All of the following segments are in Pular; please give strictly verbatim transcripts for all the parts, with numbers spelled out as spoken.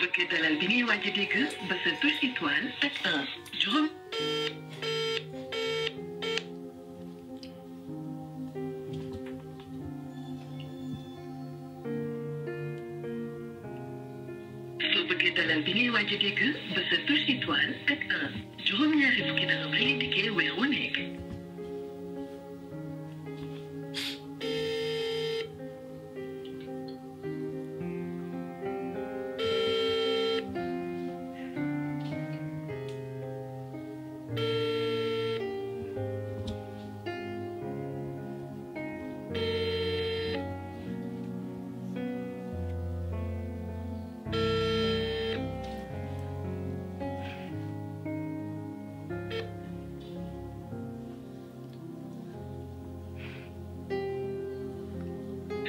Bëgg dalal bi ngay waaj a dégg, bësal touche étoile ak un. Juróom. Soo bëggee dalal bi ngay waaj a dégg, bësal touche étoile ak un. Juróom-ñaari fukki dërëm la ñuy dikkee weer wu nekk.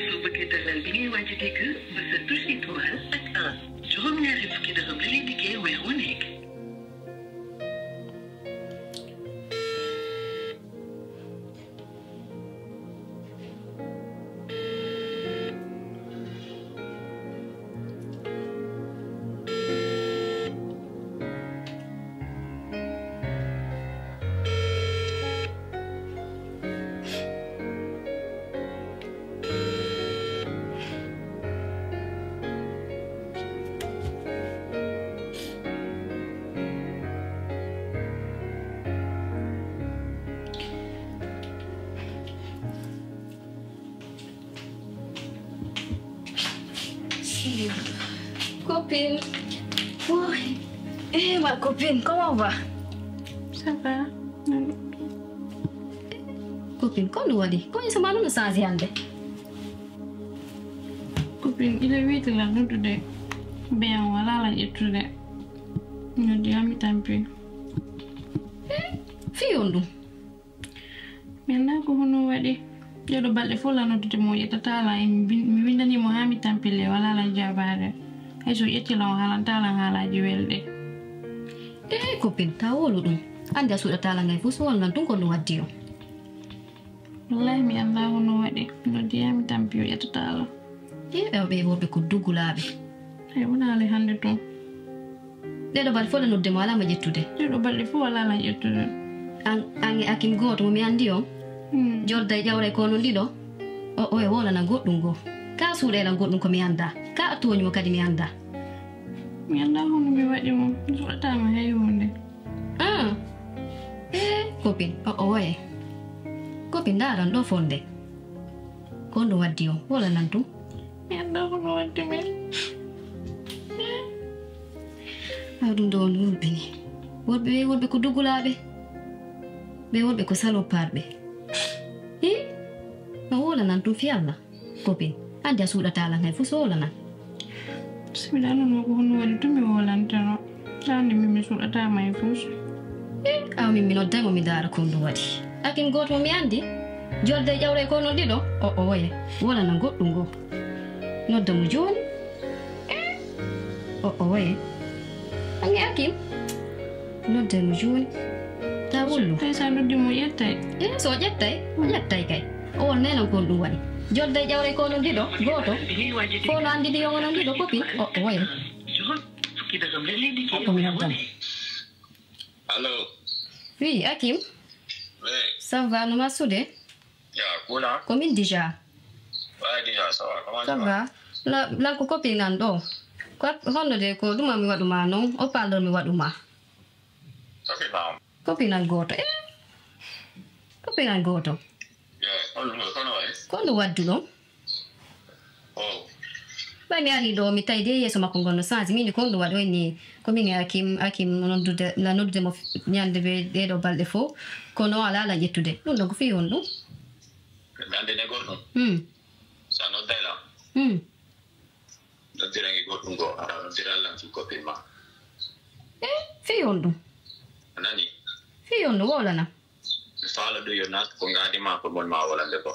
Soo bëggee dalal bi ngay waaj a dégg, bësal touche étoile ak un. Juróom-ñaari fukki dërëm la lay dikkee weer wu nekk. Copine. Woy. Eh, ma copine, comment on va? Ça va. Copine, ko ɗum waɗi? Ko yeeso ma non no changé hannde? Copine, il est huit la noddude. Bien, wala la ƴettude. Noddi ami tampi. Eh, fii on ɗum. Mi anndaa ko honno waɗi. Ɗee ɗoo balɗe fof la noddude mo, o ƴettataa lan. E mi win-, mi winndanii mo haa mi tampii le, walaa lan jaabaade. Hay so o ƴettii lan, o haalantaa lan haalaaji welɗi. Ee, copine, taa wowlu ɗum. Anndi a suuɗataa lan hay fus, wowlu lan tun ko honno waddi on. Wallaahi mi anndaa honno waɗi. Mi noddii haa mi tampii, o ƴettataa lan. Ee, ɓee, ɓee worɓe ko dugulaaɓe. Hay wonaa le hannde tun. Ɗee ɗoo balɗe fof la nodde mo, alaa mo ƴettude. Ɗee ɗoo balɗe fof alaa lan ƴettude. An, an e Akim gooto mo mi anndi on, hmm, jolda e ƴawra e ko non ɗiɗo. O, o e wowlana goɗɗum goo. Kaa suuɗa e lan goɗɗum ko mi anndaa. Kaa a tooñi mo kadi mi anndaa. Mi anndaa honno mi waɗi mo. Mi suuɗataa mo hay huunde. Ah. Eh, copine, o, o waye. Copine, ndaaran ɗoo fonde. Ko honɗum waddi on? Wowla lan tun. Mi anndaa ko no waddi min. Awa ɗum ɗoo no hulɓini. Worɓe ɓee, worɓe ko dugulaaɓe. Ɓee worɓe ko saloparɓe. Hi? No wowla lan tun fii Alla. Copine, anndi a suuɗataa lan hay fus, wowla lan. Si miɗa annduno ko honno waɗi tun mi wowlanteno. Taa anndi min mi suuɗataa ma hay fus. Eh, awa min mi nodday mo mi ndaara ko honɗum waɗi. Akim gooto mo mi anndi, jolda e ƴawra e ko non ɗiɗo, o, o waye, wowlana goɗɗum goo. Nodda mo jooni. Eh, o, o waye. An e Akim. Nodda mo jooni. Taa wullu. Tawi so a noddii mo, o ƴettay. Eh, so o ƴettay, o ƴettay kay. O wowlanay lan ko honɗum waɗi. Jolda e ƴawra e ko non ɗiɗo, gooto. Fof no anndi ɗi on onon ɗiɗo copine. O, o waye. Ko mi nodda mo. Allo. Oui, Akim. Oui. Ça va, no ma suuɗe? Ya, kuna? Ko min déjà. Ouais, déjà, ça va. Comment ça va? La, lan ko copine an ɗoo. Ko ap-, honno de ko ɗuma mi waɗu ma non? Haut-parleur mi waɗu ma. Copine an? Copine an gooto. Eh? Copine an gooto. Yeah, kono, kono waɗi? Ko honɗum waddu ɗum? Oh. Ɓay mi arii ɗoo, mi tawi de yeeso makko ngon no sansi. Min ko honɗum waɗi? O inni, ko min e Akim, Akim noddude, na noddude mo ñande ɓe ɗee ɗoo balɗe fof. Kono alaa lan ƴettude. Ɗum ɗoo ko fii honɗum? Mi anndi ne goɗɗum. Hmm. Sa nodday lan. Hmm. Noddiran e goɗɗum goo, aɗa noddiran lan fii copine maa. Eh, fii honɗum? A nanii? Fii honɗum, wowla lan. Mi faala ɗum yo naat ko ngaadi maa ko mon maa wolande ko.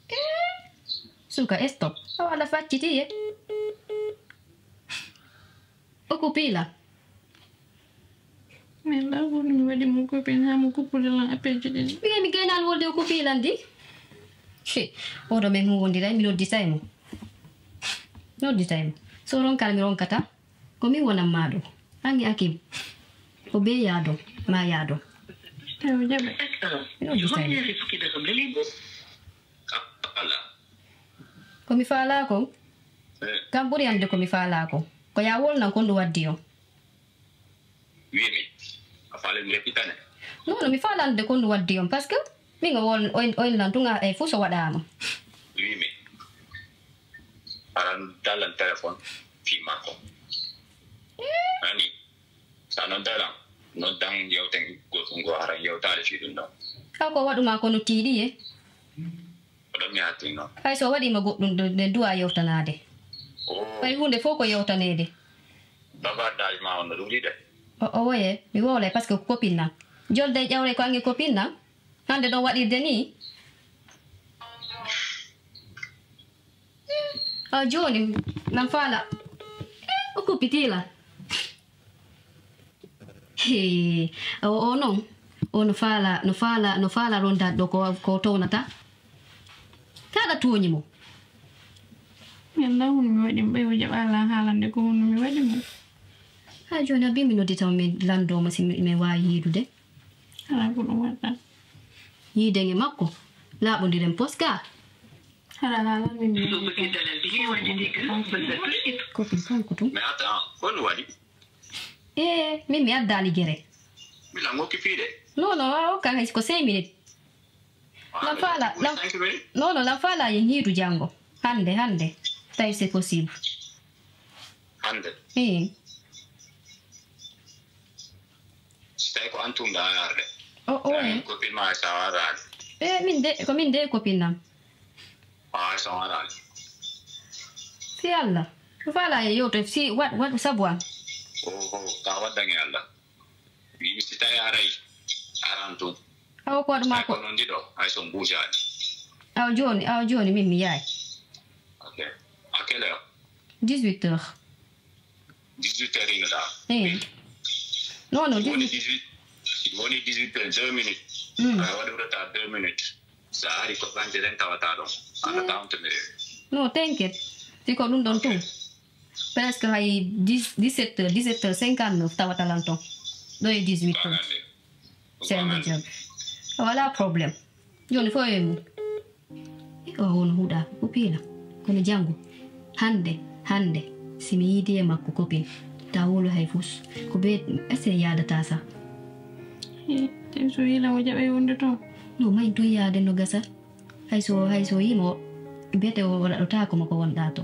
Eh, suka, stop. Awa aɗa facciti ye. O coupé lan. Mi anndaa ko mi waɗi mo copine haa mo kuppude lan appelji ɗin. Mi wi'i mi gaynaali wolde o coupé lan di. He, oɗo men huwondiray, mi nodditay mo. Nodditay mo. So ronkaali mi ronkataa. Ko min wonan maa ɗoo. An e Akim. Ko bee yaadon, maa yaadon. Ewa, jaɓe. Miɗo bisani. Ko mi faalaa kon? Eh. Kan ɓuri annde ko mi faalaa kon. Ko yaa wolnan kon ɗum waddi on. Wiimi, a faalii mi repitane? Non, non, mi faalaa annde kon ɗum waddi on. Parce que min o wol-, oyn-, oyn lan tun a, e fuu so waɗaama. Wiimi, aran dalan téléphone fii makko. Eh. Nani? Sa noddalan, noddan yewten goɗɗun goo, haray yewtaali fii ɗun ɗon. Kaa ko waɗu maa ko no tiiɗi ye? Ko ɗon mi hattinno. Hay so waɗii ma goɗɗun ɗo, ɗen duwaa yewtanaade. Oh. Fay huunde fow ko yewtaneede. Baba daali maa on no ɗuuɗi de. O, o woye, mi wowlay parce que ko copine nan. Jolde ƴawre ko ange copine nan. Hande ɗon waɗirde nii. A jooni, lan faala. O kuppitii lan. Hee, o, o non, o no faala, no faala, no faala rondaade ɗo ko, ko townata. Kaɗa tooñi mo. Mi anndaa honno mi waɗi mo, ɓay o jaɓaa lan haalande ko honno mi waɗi mo. Haa jooni, a bii mi noddita mo, mi lanndoo mo si mi, mi waawi yiidude. Alaa ko ɗum waɗɗa. Yiiden e makko, laaɓondiren pos gaa. Hara laalan min mi. Copine kanko tun. Mais attends, ko ɗum waɗi? Eh, min mi addaali gere. Bila ngoki piide. Non, non, waaw, kan hay ko cinq minutes. Ah, lan faala, lan, cinq minutes? Non, non, lan faala yen hiidu janngo. Hannde, hannde. Tawi c'est possible. Hannde? Eh. Si tawi ko an tun ɗaa yaarde. O, o, tawi eh. Copine maa sa waraade. Eh, min de, ko min de copine am. Ah, sa waraade. Si Allah. Ko faala e yewto, si waɗ, waɗ sabu an. Oho, ka waddan e Allah. Wiimi si tawi aray, aran tun. Awa ko waɗu maa ko. Tawi ko non ɗiɗo, hay so mbuujaani. Awa jooni, awa jooni min mi yaay. Ok. À quelle heure? Dix-huit heures. Dix-huit heures ino ɗaa? Eh. Non, non, si woni dix-huit. Dix-huit, si woni dix-huit heures, deux minutes. Mm. Aɗa waɗi retard deux minutes. Sa ari ko bannde ɗen tawata ɗon. Aɗa tawta mi rewi. Non, t'inquiète. Si ko ɗum ɗon tun. Presque hay dix, dix-sept heures, dix-sept heures cinquante-neuf tawata lan ton. Ɗo e dix-huit heures. Sende jam. Wala problème. Jooni fof e mum. E o won huɗa ko piila. Kono janngo, hannde, hannde, si mi yiidi e makko copine, ta wowlu hay fus. Ko be ese yaadata sa. Eh, tawi so yiila mo jaɓay wonde toon. No may toon yaade no gasa. Hay so, hay so yimo, bete o raɗotaako mo ko wonɗa to.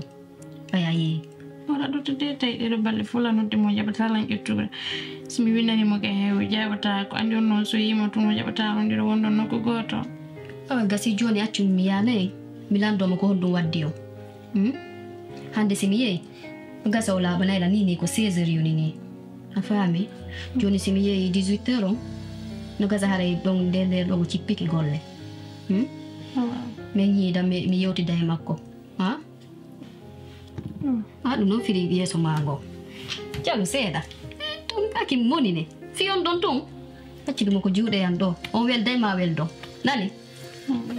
Aya yee. O raɗoto de, tawi ɗeɗo balɗe fof la nodde mo, jaɓata lan ƴettude. So mi winani mo ka heewo, jaɓata ko. Anndi on noon, so yimo tun, o jaɓata on, ɗiɗo wonɗon nokku gooto. Awa, gasi jooni, accu mi yaanay. Mi lanndoo mo ko honɗum waddi on. Hmm? Hannde si mi yehi, gasa o laaɓanay la nii, nii ko seize heures yoni nii. A faami? Jooni si mi yehi dix-huit heures on, no gasa haray ɗon, nde, nde ɗon o cippike golle. Hmm? Awa. Min yiida, mi, mi yewtida e makko. Ha? Hmm. Ha, ɗum non firi yeeso maa ngo. Jalu seeɗa. Eh, ɗum aki moni ne. Fiyon ɗon tun. Accu ɗum ko juuɗe an ɗo. On welday ma weldo. Nani? Hmm.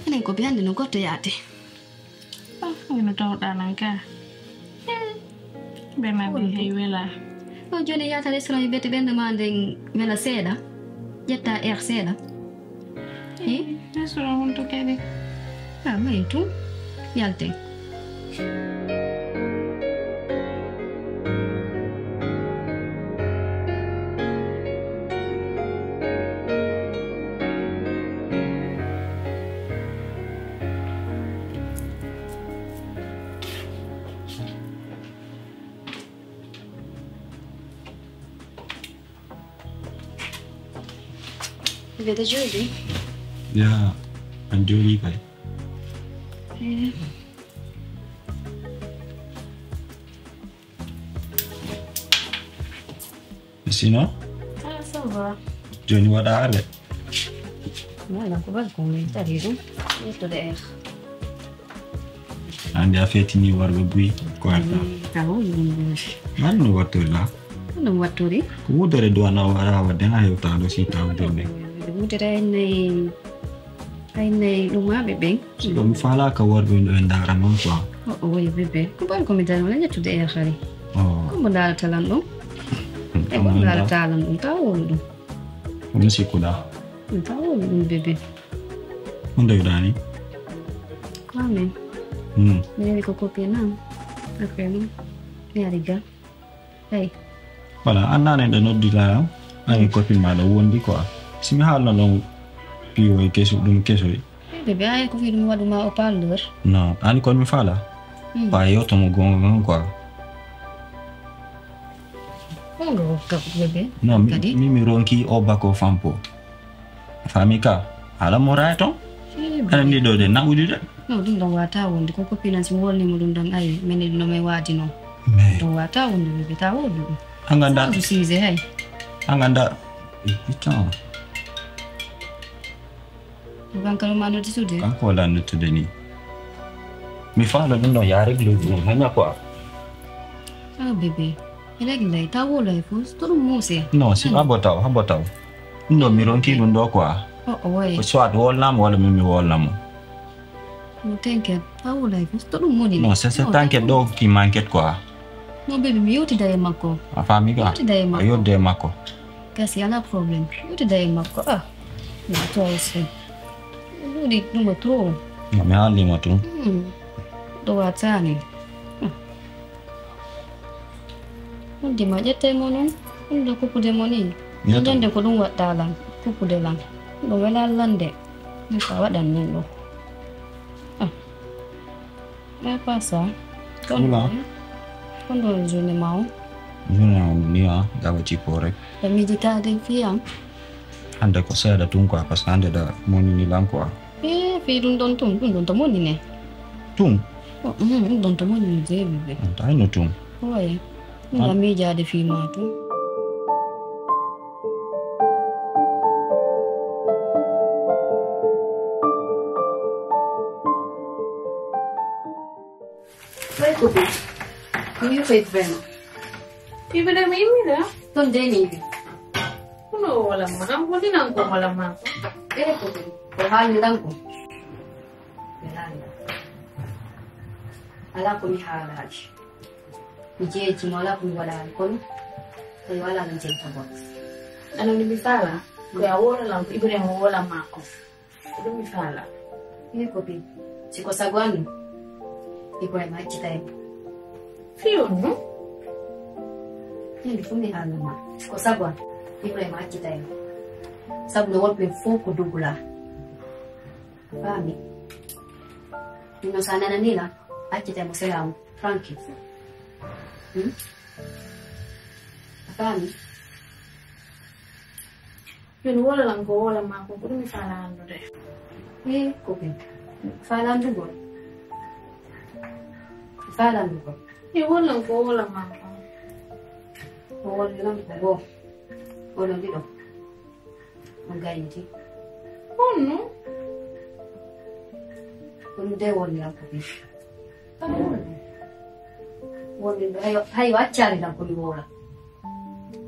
Enen ko ɓe anndi no goɗɗo yaade. Ah, wino tawɗaa nan ka. Hmm. Ɓe nan ɓe hey wela. O jooni yaata restaurant ɓe ɓeyta ɓernde maa nden wela seeɗa. Ƴetta air seeɗa. Eh? Restaurant won to kadi. Ah, mayin tun. Yalten. Mbeɗa jooɗi. Ya, an jooɗi kay. Eh. Sinon? Ah, ça va. Jooni waɗa arde? Wala ko bal ko min tari ɗum. Yettude er. Andi a fetini worɓe buy ko arta. Mm, awo, yimɓe. Mari no wattori la? No wattori? Ko wudere duwana o ara wadde ha hewta ɗo si taw jombe. Wudere ay nay, ay nay ɗum maɓe ɓen. Ɗum fala ka worɓe ɗo e ndara non quoi. O, o, woy bébé. Ko bal ko mi dara wala yettude er xari. Oh. Ko Mo ndaalata lan ɗum? E mo ndaalata lan ɗum? Taa wolu ɗum. Ɗum sikkuɗaa? Taa wolu ɗum, bébé. Mo ndoyɗaa ni? Ko amen. Hmm. Mi nani ko copine am. Après non. Mi ari ga. Hey. Voilà, an nane ɗo noddi la, an e copine ma ɗo wondi quoi. Si mi haalno ɗon piiwoy kesu, ɗum kesoy. Bébé, ay ko fii ɗum waɗu ma haut-parleur? Non, ani kon mi faala. Hmm. Ba yewto mo gonga ngon quoi. Hongo wokka bébé? Non, mi, kadi? Mi, mi ronki o bako fampo. Fami ka, ala mo raya ton? Eh, bébé. Anan ni ɗo de nawdi de. Non, ɗum ɗon wata wonde. Ko copine an si mi wolni mo ɗum ɗon, ay, mene no may wadi non. Mais ɗum wata wonde bébé, ta wodu ɗum. An ganda. Sa du size, hey. An ganda. Eh, putain. Ko kanko no ma noddude? Kanko wala noddude ni. Mi faala ɗum ɗon, ya régler ɗum, hanya quoi. Ah, bébé. Régler, ta wolo e fus, to ɗum muuse. Non, si habo taw, habo taw. Ɗum ɗo mi ronki ɗum ɗo quoi. Oh, oh, ouais. Ko soit wolnamo wala min mi wolnamo. No, t'inquiète, ta wolo e fus, to ɗum moni. Non, c'est, c'est, non, t'inquiète, ɗo ki manquette quoi. Non, bébé, mi yewtida e makko. A faami ka? Yewtida e makko. A yewtida e makko. Kasi, ala problème. Yewtida e makko. Ah, no, toi aussi. Ɗuuɗi ɗum o trop. Non, mi haalii mo tun. Hmm. Ɗo wattaani. Hmm. Ɗum di ma ƴettay mo non. Ɗum ɗo kukude mo ni. Yewta. Ñande ko ɗum waɗɗa lan. Kukude lan. Ɗum wela lande. Ɗum ka waɗan nin ɗum. Ah. Mais pas ça. Wula. Kondo journée ma o? Journée o ni a, gawa ci ko rek. E miijitaade fii am? Hande ko seeɗa tun quoi, parce que hande da moni ni lan quoi. Eh, fii ɗum ɗon tun, ɗum ɗon to moni ne. Tun? Oh, mm, ɗum ɗon to moni ne, je bébé. Anta no tun. Oui. Ɗum ɗon miijaade fii ma tun. Hey, copine. Ko mi yoɓay vraiment. Ibrahima immida? Ton de ni. Kuno wala mo, an woni nan ko wala ma ko. Eh, copine. Ko haalni lan ko. Mi haalni. Ala ko mi haalaali. Mi jeeji mo, ala ko mi waɗaali kono. Tawi wala mi jeeji ko bon. Ano ni mi faala. Ko ya wala lan ko Ibrahima wala ma ko. Ko ɗum mi faala. Min ko bi, si ko sago an, Ibrahima accitay mo. Fii on non? Min ko mi haala ma. Si ko sago an, Ibrahima accitay mo. Sabu no wonɓe fof ko dugula. Faami? Min no sa nanani la, accitay mo selaamu. Tranquille. Hmm? A faami? Min wala lan ko wala ma ko, ko ɗum mi faala anndude. Eh, ko ɓen. Faala anndugol. Faala anndugol. Eh, wala lan ko wala ma ko. Ko wala lan ko go. Wala ɗiɗo. On gayniti. Honno? Ko ɗum de woni lan ko ɓen. Wonde hay, hay waccaali lan ko mi wowla.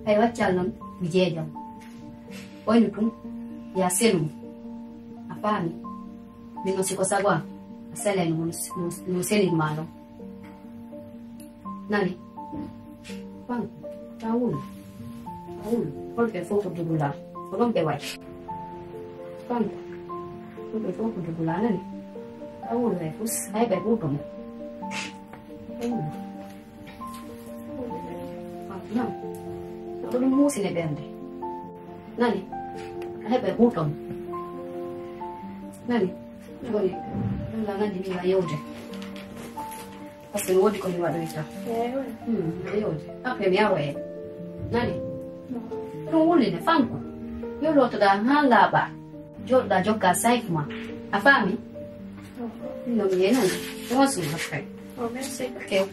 Hay waccaali lan mi jeejam. Wayno ɗum, ya selu. A faami? Min no siko sago am. A selay no, no, no, no selin ma non. Nani? Fan, ta wul. Ta wul. Holɓe fof ko dugula. Ko ɗon ɓe wayi. Fan, holɓe fof ko dugula, nani? Ta wul ɓe fus. Hay ɓe ɓurɗo mo. Non. Ko ɗum muusine ɓernde. Nani? A heɓa e ɓurɗo mo. Nani? Ɗum woni, ɗum la nandi mi wa yewde. Parce que mi woodi ko mi waɗoyta. Eewa. Hmm, mi wa yewde. Après mi awa e. Nani? Ɗum wulinde fanko. Yo lootoɗaa haa laaɓa. Jooɗoɗaa jokkaa sayf ma. A faami? Ɗum no mi yeenani. Bonjour, après. Oh, merci. Ok.